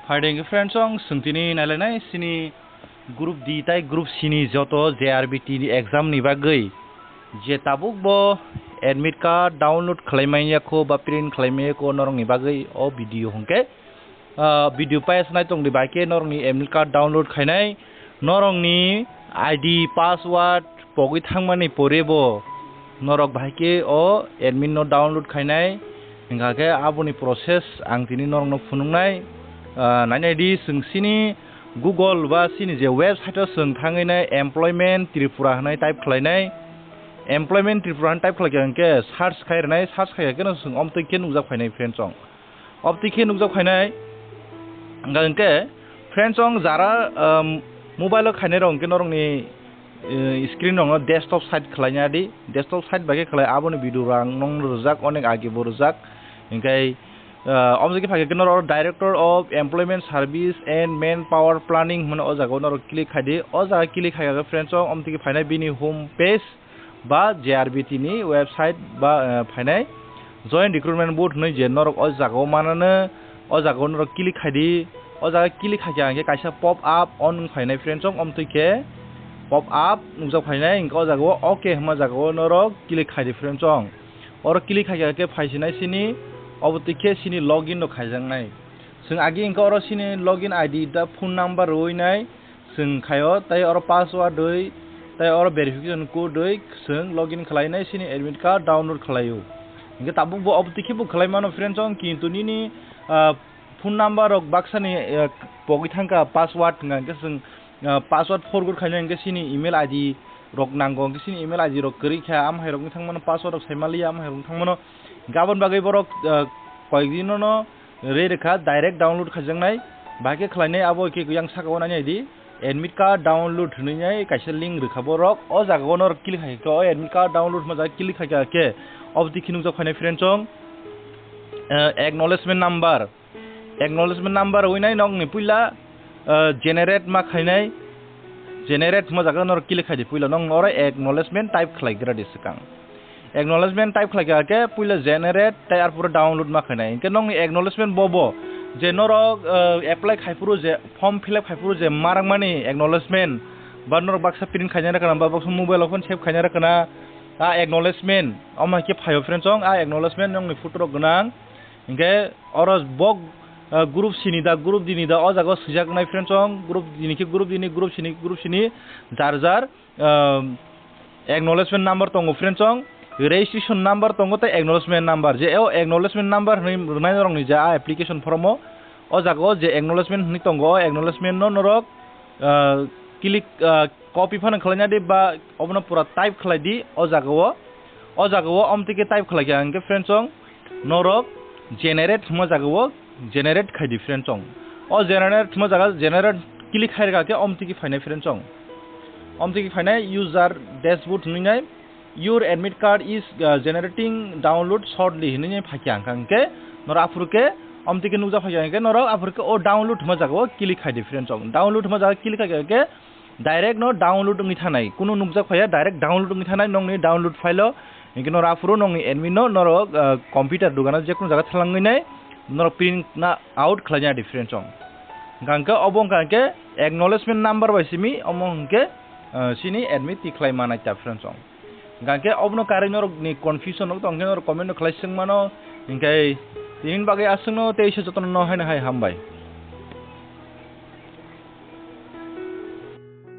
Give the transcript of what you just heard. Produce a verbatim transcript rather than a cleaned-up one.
Phaidi hwnkhe friends, ang chwng tini nailainai chini group D tai group C ni joto J R B T ni exam ni bagwi je tabuk bo admit card download khlai manya kho ba print khlai manya kho norokni bagwi o video hwnkhe, ah, video paya sanai tongdi bai khe norokni admit card download khainai, norokni I D password pogwi thangmani pore bo norok bahai khe o admit no download khainai, hwnkha khe aboni process ang tini norokno phunuknai. Ah, nainai di, chwng chini Google ba chini je website o chwng thangwi nai employment Tripura hwnwi type khlainai. Employment Tripura hwnwi type khlaikha hwnkhe search khai rwnai, search khai khe no chwng omtwi khe nukjak phainai friends, chwng. Obtwi khe nukjak phainai. Hwnkha hwnkhe friends, chwng jara, um, mobile o khainai rok hwnkhe norokni, eh, screen rokno desktop site khlaina di, desktop site bai khe khlai, aboni video rang nong rwjak, onek age bo rwjak. Hwnkhe, eh, omo khe phaikhe norok Director of Employment Service and Manpower Planning hwnmani o jaga o norok click khai di. O jaga click khai khe friends, chwng omtwi khe phainai bini home page ba J R B T ni website ba, eh, phainai Joint Recruitment Board hwnwi je norok o jaga o manano, o jaga o norok click khai di. O jaga click khai khe ang khe kaisa pop up on wng phainai friends, chwng omtwi khe pop up nukjak phainai, hwnkhe o jaga o okay hwnma jaga o norok click khai di friends, chwng. Oro click khai khe phai sinai chini, obotwi khe chini login no khaijaknai. Chwng agi hwnkhe oro chini login I D da phone number rwui nai, chwng khaio, tei oro password rwui, tei oro verification code rwui chwng login khlainai, chini admit card download khlaio. Hwnkhe tabuk bo obotwi khe bo khlai mano friends, chwng, kintu nini, ah, phone number rok baksani, ah, pogwi thangkha password hwnkha hwnkhe chwng, ah, password forgot khaina hwnkhe chini email I D rok nango, hwnkhe chini email I D rok kwrwi kha, am hai rok wng thangmano, password rok sai maliya, am hai rok wng thangmano. Hwnkhe aboni bagwi borok, ah, koyekdino no rwi rwkha, direct download khaijaknai. Bahai khe khlainai abo khe yang saka o nainai di, admit card download hwnwi nai kaisa link rwkha borok. O jaga o norok click khai khe, o admit card download hwnma jaga click khai khe, obotwi khe nukjak phainai friends, chwng, eh, acknowledgement number. Acknowledgement number rwui nai nokni puila, eh, generate ma khainai. Generate hwnma jaga norok click khai di, puila nokno oro acknowledgement type khlai gra di swkang. Acknowledgement type khlai kha khe puila generate tei arpore download ma khainai. Hwnkhe nokni acknowledgement bo bo je norok, eh, apply khai phuru je form fill up khai phuru je ma rwkmani acknowledgement ba norok baksa print khaina rwkha na ba baksa mobile o phone save khaina rwkha na, a acknowledgement omo hai khe phaio friends, chwng a acknowledgement nokni photo rok gwnang. Hwnkhe oro bo, ah, group C ni da, group D ni da, o jaga o swijak nai friends, chwng group D ni khe group D ni, group C ni, group C ni, jar jar, ah, acknowledgement number tongo friends, chwng registration number tongo tei acknowledgement number. Je o acknowledgement number hwnwi rwnai norokni je a application form o, o jaga o je acknowledgement hwnwi tongo, o acknowledgement no norok, ah, click, ah, copy phano khlaina di ba obono pura type khlai di o jaga o. O jaga o omtwi khe type khlai kha hwnkhe friends, chwng norok generate hwnma jaga o generate khai di friends, chwng. O generate hwnma jaga generate click khai rwkha khe omtwi khe phainai friends, chwng. Omtwi khe phainai user dashboard hwnwi nai, "Your admit card is, uh, generating download shortly," hwnwi nai phai kha hwnkha hwnkhe norok aphuru khe omtwi khe nukjak phai kha hwnkhe norok aphuru khe o download hwnma jaga o click khai di friends, chwng. Download hwnma jaga click khai kha hwnkhe direct no download wngwi thanai, kunu nukjak phaiya, direct download wngwi thanai nokni download file o. Hinkhe norok aphuru nokni admin no norok, ah, computer dogano jekunu jaga thalangwi nai norok print na out khlaina di friends, chwng. Hwnkha hwnkhe obo hwnkha hwnkhe acknowledgement number bai simi omo hwnkhe, ah, chini admit tikhlai manai ta friends, chwng. Hwnkha hwnkhe obono karwi norokni confusion rok tongkhe norok comment rok khlai swngmano, hinkhe tini bagwi aswkno tei se jotono haino hai hambai.